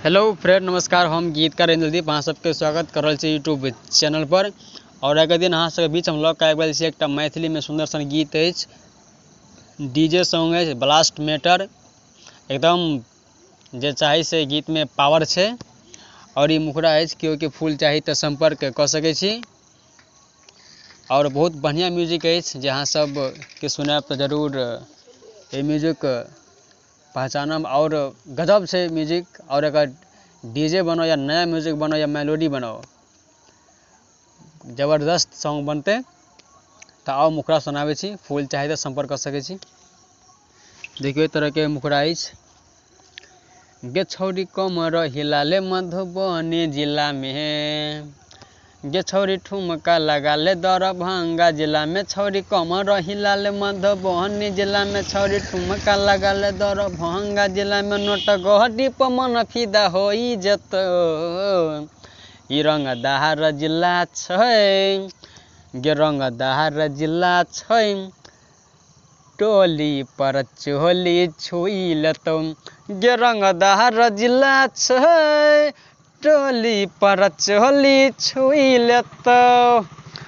Hello friend, नमस्कार। हम गीतकार इंद्रदीप अहाँ सबके स्वागत कर रहल छी यूट्यूब चैनल पर। और आइके दिन अहाँ सबके बीच हम लऽ कऽ आबि गेल छी एकटा मैथिलीमे सुन्दर सन गीत अछि, डीजे सॉन्ग अछि, ब्लास्ट मैटर। एकदम जे चाही से गीतमे पावर छै। और ई मुखड़ा अछि, केओ के फूल चाही तऽ सम्पर्क कऽ सकै छी। और बहुत बढ़िआँ म्यूजिक अछि जे अहाँ सबके सुनायब तऽ जरूर ई म्यूजिक पहचानब। और गजब छै म्यूजिक। और एकर डीजे बनाउ या नया म्यूजिक बनाउ या मेलोडी बनाउ, जबरदस्त सॉन्ग बनतै। तऽ आउ मुखड़ा सुनाबै छी, फूल चाही तऽ सम्पर्क कऽ सकै छी। देखियौ, एहि तरहके मुखड़ा अछि। गे छौड़ी कमर हिला ले मधुबनी जिलामे, गे छौड़ी ठुमका लगा ले दरभंगा जिलामे, छौड़ी कमर हिला ले मधुबनी जिलामे, छौड़ी ठुमका लगा ले दरभंगा जिलामे, नोट गहरी पर मन फिदा होई जेतौ, ई रंगदार जिला छै, गे रंगदार जिला छै, टोली पर चोली छुई लेतौ, गे रंगदार जिला छै, टोली पर चोली छुई लेतौ।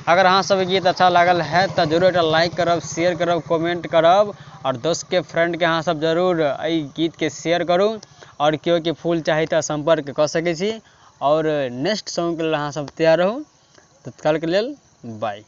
अगर अहाँ सबके गीत अच्छा लागल है तऽ जरूर एकटा लाइक करब, शेयर करब, कमेंट करब और दोस्तके फ्रेंडके अहाँ सब जरूर एहि गीतके शेयर करू। और केओ के फूल चाही तऽ सम्पर्क कऽ सकै छी। और नेक्स्ट सॉन्गके लेल अहाँ सब तैयार रहू। तत्कालके लेल बाय।